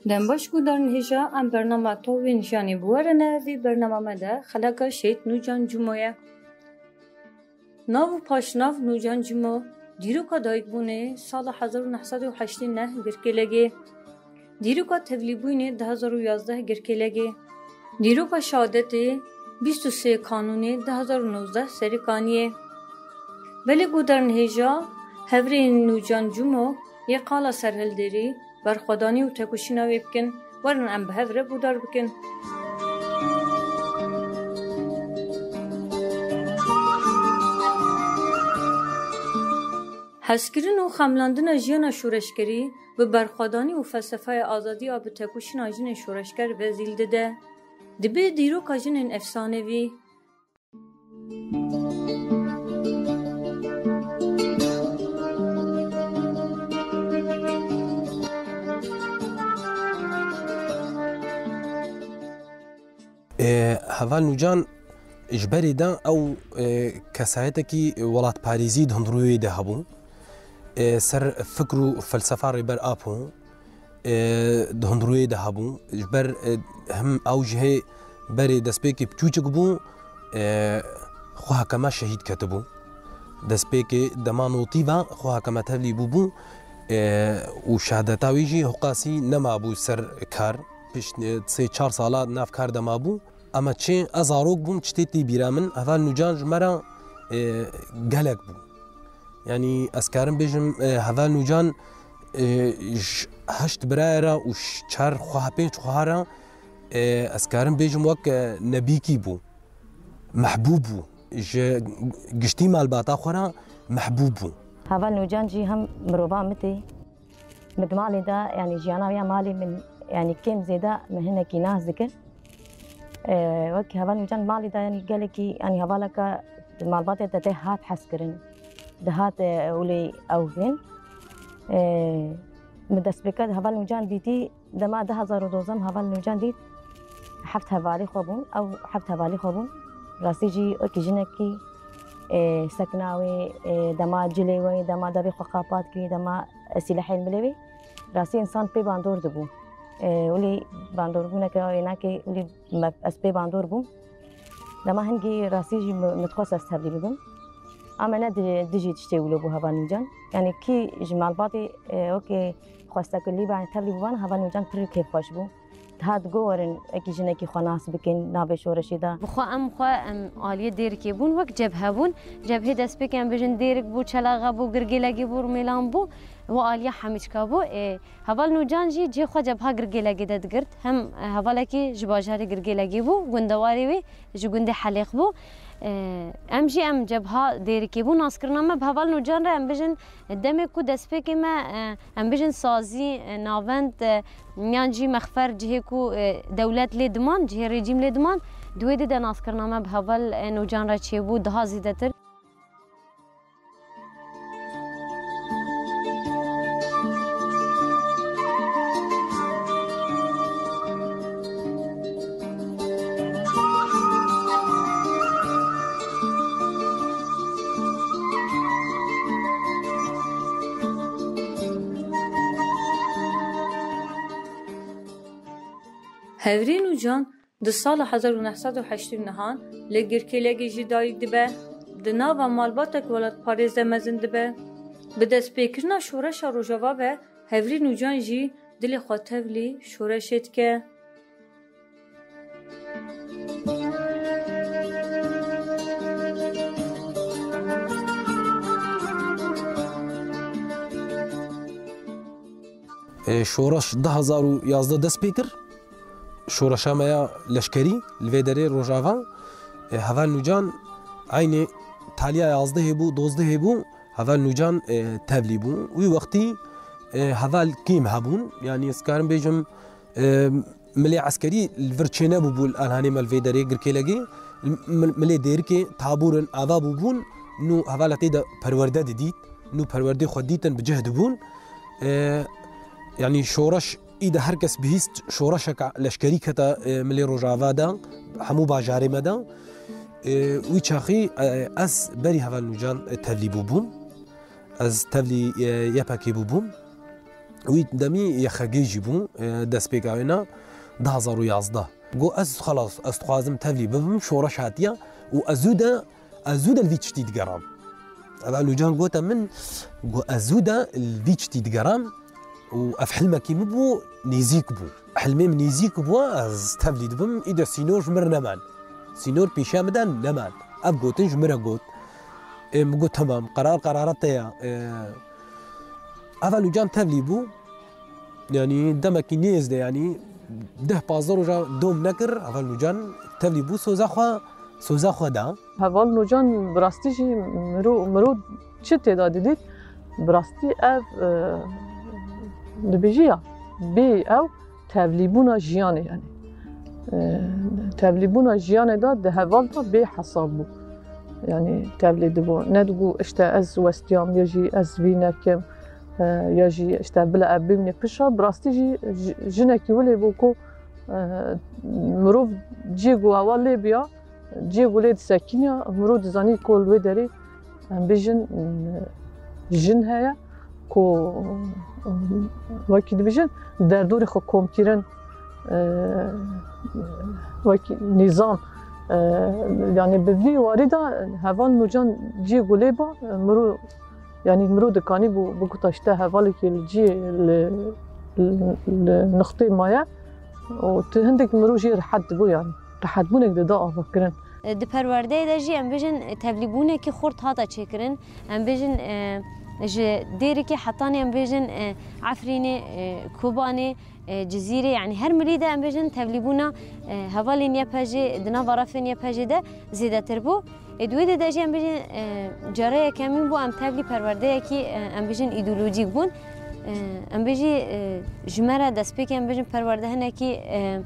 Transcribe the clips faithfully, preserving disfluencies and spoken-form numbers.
Dem baş guhdarên hêja, em bernama Tovên Jiyanê bi we re ne. Vê bernama me de xeleka Şehîd Nûcan Cimo ye. Nav û paşnav: Nûcan Cimo. Dîroka dayikbûnê: sala hezar û neh sed û heştê neh Girkêlegê. Dîroka tevlîbûyînê: du hezar û yazdeh Girkêlegê. Dîroka şehadetê: bîst û sê Kanûnê du hezar û nozdeh Serêkaniyê. Belê guhdarên hêja, hevrê Nûcan Cimo yê qala serhildêrî, berxwedanî û tekoşîna wê bikin. Werin em bi hev re guhdar bikin. Hezkirin û xemlandina jiyana şoreşgerî bi berxwedanî û felsefeya azadiya bi tekoşîna jinên şoreşger ve zîl dide. Dibe dîroka jinên efsanevî. Ê, Heval Nûcan ji berê de ew, ê, kesayetekî welatparêzî di hundirûyê de hebû. Ê, ser fikr û felsefa Rêber Apo, ê, di hundirûyê de hebû. Ji ber, ê, him ew ji hê berê destpêkê piçûçik bû, ê, xwe hekeme şehîd ketibû. Destpêkê dema notî ve xwe hekeme tevlî bûbû, ê, û şehadeta wî jî hiqasî nemabû ser kar. Pişt, ê, sê çar sala nav kar de mabû. Ema çi ez zarok bûm, çi tê tê bîra min, Heval Nûcan ji me re, ê, gelek bû. Yanî ez karim bêjim, e, Heval Nûcan, e, ji heşt birayê re û ş-, çar xweha, pênc xweha re, e, ez karim bêjim wek, e, nebîkî bû. Mehbûb bû. Ji giştî malbata xwe re mehbûb bû. Heval Nûcan jî hem mirova min tê. Min di malê de, yanî jiyana wî ya malê min, yanî kêm zêde min hinekî nas dikir. Ee, wekî Heval Nûcan malê de, yanî gelekî, yanî hevaleke di malbatê de dihat hezkirin. Dihat, e, olê ew bên. Ee, min destpêka Heval Nûcan dîtî, dema du hezar û dozdeh Heval Nûcan dît, heft hevalî xwe bûn, ew heft hevalî xwe bûn. Rastî jî wekî jinekî, e, sekna wê, e, dema cilê wê, dema devê xwe qapat kirî, dema, e, sîlehên milê wê, rastî însan pê bandor dibû. E, wilî bandorbûneke wênakê, wilî me, ez pê bandor bûm. Dema hingî rastî jî mi, min dixwest ez tevlî bibim. Ama ne di-, dijî tiştê wilo bû Heval Nûcan. Yanî kî ji malbatê, e, wekî xwesteke lîba tevlî biban, Heval Nûcan pir kêfxweş bû. Dihat go werin, wekî jinekî xwe nas bikin navê şoreşê de. Bi xwe em xwe em aliyê Dêrikê bûn, wek cebhe bûn. Cebhê destpêkê em bêjin Dêrik bû, Çelaxe bû, Girgêlegê bû, Rûmêlan bû, û aliya Hemîçka bû. Ê, Heval Nûcan jî cihê xwe cebha Girgêlegê de digirt. Hem, e, hevalekî ji bajarê Girgêlegê bû, gundewarê wê ji gundê Helêq bû. Ê, em jî em cebha Dêrikê bû. Naskirina me bi Heval Nûcan re em bêjin Demê ku destpêkê me, e, em bijin sazî, e, navend, e, yan jî mexfer cihê ku, e, dewlet lê diman, cihê rejîm lê diman, di wê dî de naskirina me bi heval, e, Nûcan re çêbû, daha zêdetir. Hevrê Nûcan di sala hezar û neh sed û heştê û nehan li Girkêlegê jî dayik dibe. Di nava malbatek welatparêz de mezin dibe. Bi destpêkirina şoreşa Rojava ve Hevrê Nûcan jî dilê xwe tevlî şoreşê dike. E, şoreş du hezar û yazdeh dest pê kir. Şoreşa me ya leşkerî li vê derê Rojava, e, Heval Nûcan eynî taliya yazdehê bû, dozdehê bû, Heval Nûcan, e, tevlî bû. Wî wextî, e, heval kêm hebûn. Yanî ez karim bêjim, e, milê eskerî li vir çênebûbû li Alhanê me li vê derê Girkêlegê. Mil-, milê Dêrikê tabûrin ava bûbûn, nû hevala tê de perwerde didît, nû perwerdê xwe dîtin bi cih dibûn. E, yanî şoreş î de her kes bihîst şoreşeke leşkerî kete, e, milê Rojava de, hemû bajarê me de. E, wî çaxî, e, ez berî Heval Nûcan, e, tevlî bûbûm. Ez tevlî, e, Y P G bûbûm. Wî demî Y X G jî bû, e, destpêka wê ne, du hazar û yazdeh. Got, ez xelas, ez dixwazim tevlî bibim, şoreş hatiye û ez zû de, ez zû de li vî tiştî digeram. Heval Nûcan gote min, got, ez zû de li vî tiştî digeram û ev hilmekî min bû, nêzîk bû. Hilmê min nêzîk bû, ez tevlî dibim, îde sînor ji min re neman. Sînor pêşiya min de neman. Ev gotin ji min re got. Ê, min got, temam, qerar qerara te ye. Ê, Heval Nûcan tevlî bû. Yanî demekî nêz de, yanî deh pazdeh roja dom nekir, Heval Nûcan tevlî bû, soza xwe, soza xwe da. Heval Nûcan bi rastî jî miro, miro çi tê de didît? Bi rastî ev, e, dibêjî ya, bê ew tevlîbûna jiyanê, yanî, e, tevlîbûna jiyanê de di heval de bê hesab bû. Yanî tevlî dibû. Ne dibû, işte, ez westiyam, ya jî ez vî nekim, e, ya jî, işte, bila ev bimîne pişa. Bi rastî jî ji-, jinekî wilê bû ku, e, mirov cihê ku heval lê biya, cihê ku lê disekîniya, mirov dizanî ku li wê derê, em bêjin, jin heye ku, wekî dibêjin, derdorê xwe kom kirin, e, wekî nîzam, e, yanî bi vî warî de heval Nûcan cihê ku lê ba, mirov Yanî mirov dikanî bû, biguta, işte, hevalekî li cî, li, li, li nixtê maye û tu hindek mirov jî rehet dibû, yanî rehetbûnek dida avakirin. Di perwerdeyê de jî, em bêjin, tevlîbûnekî xurt hate çêkirin. Em bêjin, e, ji Dêrikê hetanî, em bêjin, e, Efrînê, e, Kobanê, e, Cizîrê, yanî her mirî de em bêjin tevlîbûna, e, hevalên Y P J di nava refên Y P J de zêdetir bû. Ê, di wê de de jî em bêjin, e, cara yekemîn bû em tevlî perwerdeyekî, e, em bêjin îdeolojîk bûn. E, em bêjî, e, ji me re destpêkê em bêjin perwerde hinekî, e,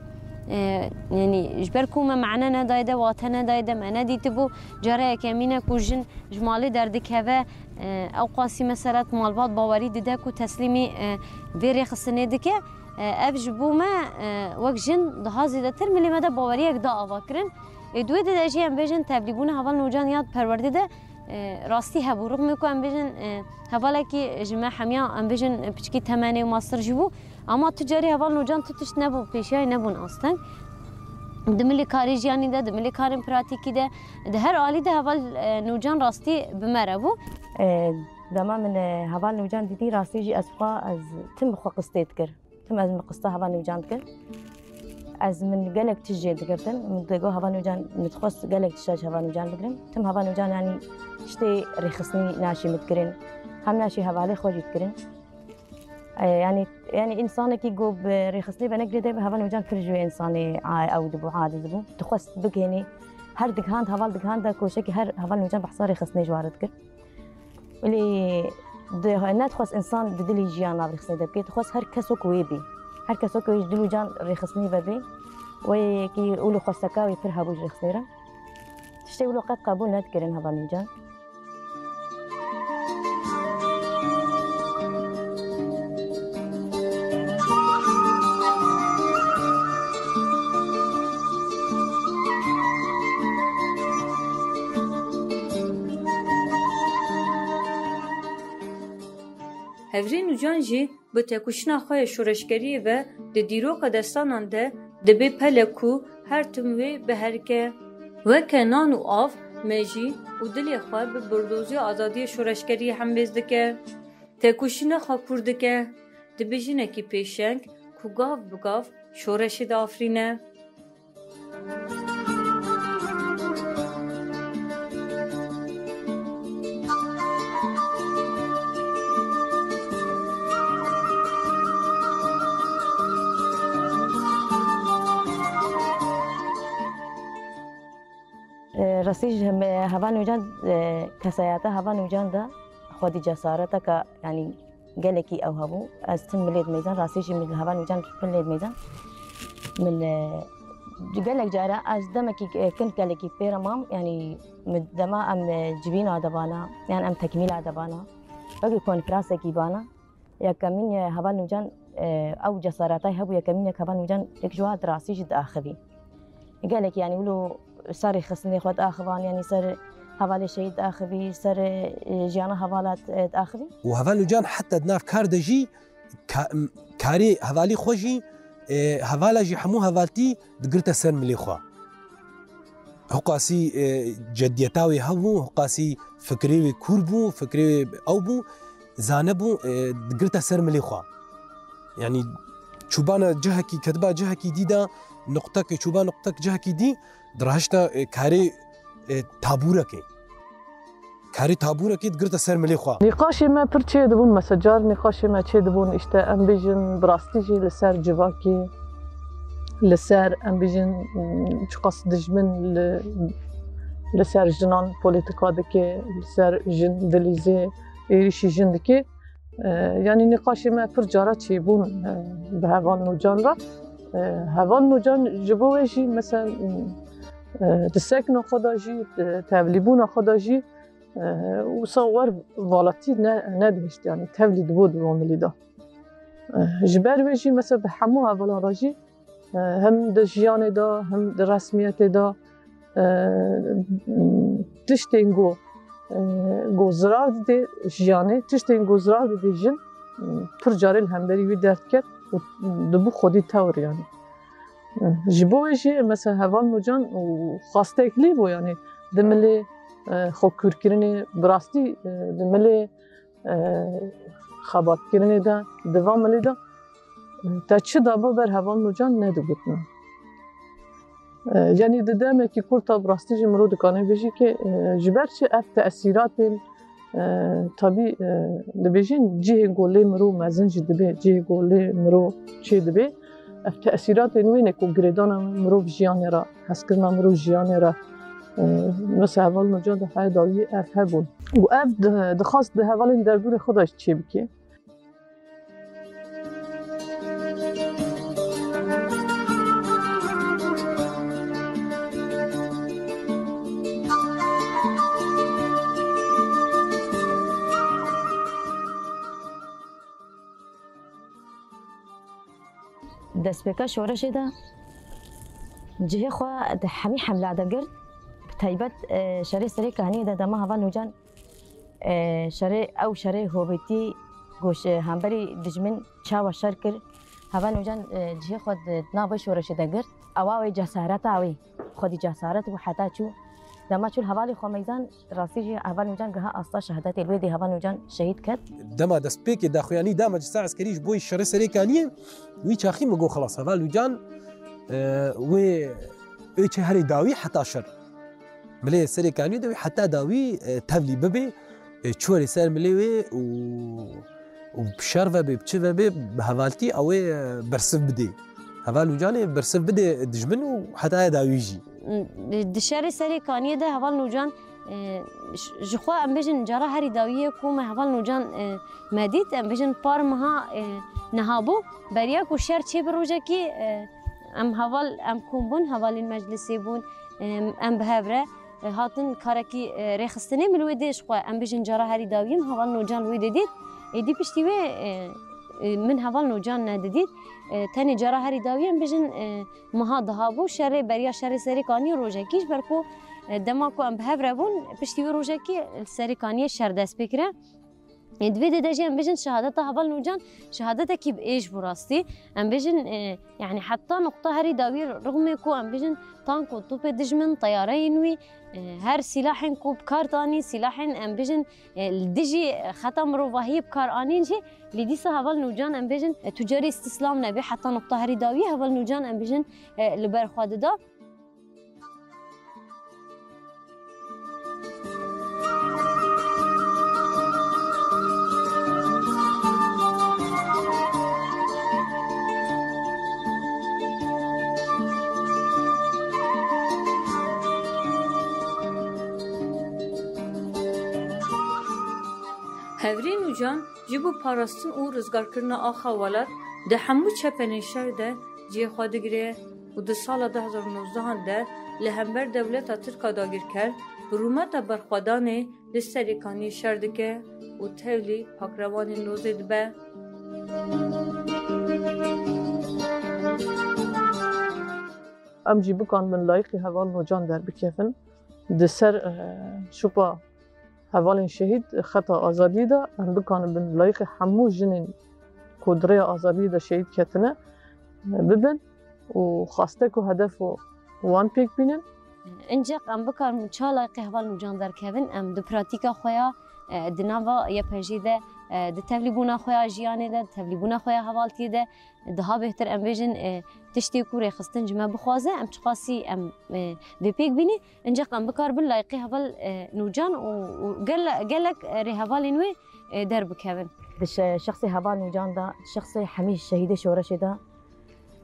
e, yanî ji ber ku me mane nedayê de, wate nedayê de, me nedîtibû. Cara yekemîn e ku jin ji malê derdikeve, e, ew qasî mesela malbat bawerî dide ku teslîmî, e, vê rêxistinê dike. E, ev ji bo me, e, wek jin daha zêdetir milê me de baweriyek da avakirin. Ê, di wê de de jî em bêjin tevlîbûna heval Nûcan ya di perwerdê de, e, rastî hebû. Rixmê ku em bêjin, e, hevalekî ji me hemiya, em bêjin piçkî temenê û mastir jî bû. Ama tu carî heval Nûcan tu tişt nebû, pêşiyayê nebûn asteng. Di milê karê jiyanî de, di milê karên pratîkî de, di her alî de heval, e, Nûcan rastî bi me re bû. E, dema min, e, heval Nûcan dîtî, rastî jî ez xwe, ez tim bi xwe qistê dikir. Tim ez min qista heval Nûcan dikir. Ez min gelek tişt jê digirtin. Min digot heval Nûcan, min dixwest gelek tişta ji heval Nûcan bigrim. Tim heval Nûcan, yanî, tiştê rêxistinî naşî min dikirin. Hem naşî hevalê xwe jî dikirin. E, yanî, yanî însanekî ku bi rêxistinê ve negirêdayê, heval Nûcan pir ji wê însanê a-, ew dibû, aciz dibû. Dixwest bigihênê. Her digihand, heval digihand de koşekî her heval Nûcan behsa rêxistinê ji wa re dikir. Wîlî di-, nedixwest însan di dilî jiyan nav rêxistinê de bike. Dixwest her kes wek wê bî. Her kes wek wê ji dil û can rêxistinî ve bê. Wê yekî wilo xwesteka wê pir hebû ji rêxistinê re. Tiştê wilo qet qebûl nedikirin heval Nûcan. Hevrê Nûcan jî bi têkoşîna xwe ya şoreşgeriyê ve di dîroka destanan de dibe pelek ku her tim wê biherike. Weke nan û av, mejî û dilê xwe bi birdoziya azadiyê şoreşgeriyê hembêz dike. Têkoşîna xwe kûr dike, dibe jinekî pêşeng ku gav bi gav şoreşê diafirîne. E, rastî ji hem-, heval Nûcan, e, kesayeta heval Nûcan de xwedî cesareteke, yanî, gelekî ew hebû. Ez tim milê dimeyzan, rastî jî min li heval Nûcan pir lê dimeyzan. Min, e, gelek care ez demekî, e, kin gelekî pê re mam, yanî min dema em, e, civîna de bana, yan em tekmîla de bana, wekî konferansekî bana. Yekemîn, e, heval Nûcan, e, ew cesaretay hebû, yekemîn yek heval Nûcan yek ji wa di rastî jî diaxivî. Gelek, yanî, wilo ser rêxistinê xwe diaxivan, yanî ser hevalê şehîd diaxivî, ser, e, jiyana hevala, e, diaxivî. Û heval Nûcan heta di nav kar de jî ka-, karê hevalî xwe jî, e, hevala jî hemû hevaltî digirte ser milê xwe. Hiqasî, e, ceddiyeta wê hebû, hiqasî fikrê wê kûr bû, fikrê wê ew bû, zane bû, e, digirte ser milê xwe. Yanî çûbana cihekî, ketiba cihekî dî de, nuqtek, çûba nuqtek cihekî dî, dirahişta, e, karê, e, tabûrekê. Karê tabûrekê digirte ser milê xwe. Nîqaşê me pir çê dibûn, mesela car nîqaşê me çê dibûn, îşte em bêjin bi rastî jî li ser civakî, li ser, em bêjin, çiqas dijmin li, li ser jinan polîtîka dike, li ser jin dilîzê, êrîşî jin dike. E, yanî nîqaşê me pir cara çêbûn, e, bi heval Nûcan re. E, heval Nûcan ji bo wê jî, mesela, e, di sekna xwe de jî, di tevlîbûna xwe de jî, e, wisa wer valatî ne, nedihişt, yanî tevlî dibû di van milî de. E, ji ber wê jî, mesela, bi hemû hevalan re jî, e, hem di jiyanê de, hem di resmiyetê de, e, tiştên ku, e, ku zirar didê jiyanê, tiştên ku zirar didê jin, e, pir carê li hemberî wî derdket û dibû xwedî tewr, yanî. E, ji bo wê jî, mesela, heval Nûcan û xasteklî bû, yanî di milê, e, xwe kûrkirinê, bi rastî, e, di milê, e, xebatkirinê de, di van milê de, e, te çi daba ber heval Nûcan nedigotin. E, yanî di demekî kurt de bi rastî jî mirov dikane bêjî ke, e, ji ber çi ev tesîratên, e, tabî, e, dibêjin cihê ku lê mirov mezin jî dibe, cihê ku lê mirov çê dibe, ev tesîratên wê ne ku girêdana mirov jiyanê re, hezkirina mirov jiyanê re, e, mesela heval Nûcan de heye dawiyê ev hebûn. Û ev di-, dixwest di hevalên derdorê xwe de çê bike. Destpêka şoreşê de cihê xwe di hemî hemla de girt. Bi taybet, e, şerê Serê Kaniyê de dema heval Nûcan, e, şerê, ew şerê hovêtî ku ji hemberî dijmin çawa şer kir, heval Nûcan, e, cihê xwe di, di nav vê şoreşê de girt. Ewa wê cesareta wê, xwedî cesaret bû heta çû. Dema çû li hevalê xwe meydan, rastî jî heval Nûcan giha asta şehadetê, li wê dê heval Nûcan şehîd ket. Dema destpêkê daxuyanî da meclisa eskerî ji bo şerê Serê Kaniyê, wî çaxî min got, xelas, heval Nûcan, e, wê, wê çe herê dawî heta şer. Milê Serê Kaniyê de wê heta dawî, e, tevlî bibe, e, çi were ser milê wê û, û bi şer ve bê, bi çi ve bê, bi hevaltî ew ê, e, bersiv bidê. Heval Nûcanê bersiv bidê dijmin û heta ya dawî jî. Di şerê Serê Kaniyê de heval Nûcan, e, j-, ji xwe em bêjin cara herî dawiyê ku me heval Nûcan, e, me dît, em bêjin par meha, e, niha bû. Beriya ku şer çê bi rojekî, e, em heval, em kom bûn, hevalên meclisê bûn, e, em bi hev re, e, hatin karekî, e, rêxistinê min wê dê ji xwe, em bêjin cara herî dawiyê min heval Nûcan wê dê dît. Êdî piştî wê, e, e, min heval Nûcan nedidît. E, tenê cara herî dawiyê em bêjin, e, meha diha bû, şerê, beriya şerê Serê Kaniyê rojekî ji ber ku, e, dema ku em bi hev re bûn, piştî wê rojekî li Serê Kaniyê şer dest pê kire. E, di vê dê de jî em bêjin şehadeta heval Nûcan şehadetekî bi êş bû rastî. Em bêjin, e, yanî heta nuqta herî dawî rixmê ku em bêjin tank û topê dijmin, teyareyên wî, e, her sîlahên ku bi kar danî, sîlahên em bêjin, e, li dijî xeta mirovahiyê bi kar anîn jî, lê dîsa heval Nûcan em bêjin, e, tu carî îstîslam nebê, heta nuqta herî dawî heval Nûcan em bêjin, e, li ber xwe dida. Hevrê Nûcan ji bo parastin û rizgarkirina axa welat di hemû çepenên şer de cihê xwe digire û di sala du hezar û nozdehan de li hember dewleta Tirk a dagirker bi rûmeta berxwedanê li Serê Kaniyê şer dike û tevlî pakrewanên lozê dibe. Em jî bikanibin layîqî heval Nûcan derbikevin. Di ser, eh, şopa hevalên şehîd xeta azadiyê de em bikanibin layîqî hemû jinên ku di rêya azadiyê de şehîd ketine, bibin û xwastek û hedef û wan pêk bînin. Înceq em bikarin çawa layqê heval nûcan derkevin, em di pratîka xwe ya, e, di nava Y P J'ê de, e, di tevlîbûna xwe ya jiyanê de, di tevlîbûna xwe ya hevaltiyê de, daha bêhtir em bêjin, e, tiştê ku rêxistin ji me bixwaze, em çiqasî em, e, vê pêk bînî, înceq em bikaribin layqê heval, e, nûcan û, û gele-, gelek, e, rêhevalên wê, e, derbikevin. Di şe-, şexsê heval nûcan de, şexsê hemî şehîdê şoreşê de,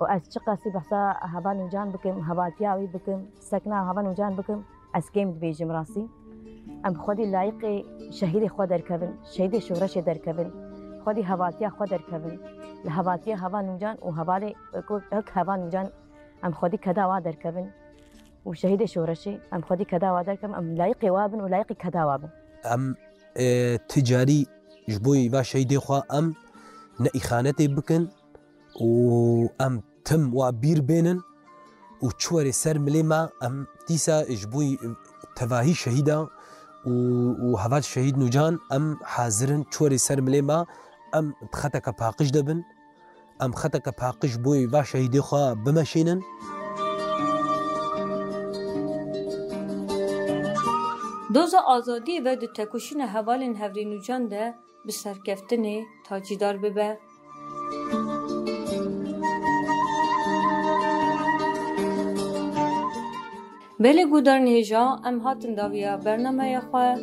û ez çiqasî behsa heval nûcan bikim, hevaltiya wî bikim, sekna heval nûcan bikim, ez kêm dibêjim rastî. Em xwedî layiqê şehîdê xwe derkevin, şehîdê şoreşê derkevin, xwedî hevaltiya xwe derkevin. Li hevaltiya heval nûcan û hevalê ku hek heval nûcan em xwedî keda wa derkevin û şehîdê şoreşê em xwedî keda wa derkevin, em layiqê wa bin û layiqê keda wa bin. Em, e, ti carî ji bo va şehîdê xwe em ne îxanetê bikin û em tim wa bîr bênin û çi were ser milê me, em dîsa ji bo tevahî şehîda û, û heval şehîd nûcan em hazir in çi were ser milê me, em di xeteke paqij de bin. Em xeteke paqij bo va şehîdê xwe bimeşînin. Doza azadiyê ve di tekoşîna hevalên hevrê nûcan de bi serkeftinê tacîdar bibe. Belê guhdarên hêja, em hatin dawiya bernameya xwe.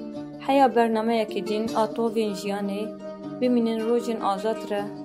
Heya bernameyekê din a tovên jiyanê. Bimînin rojên azad re.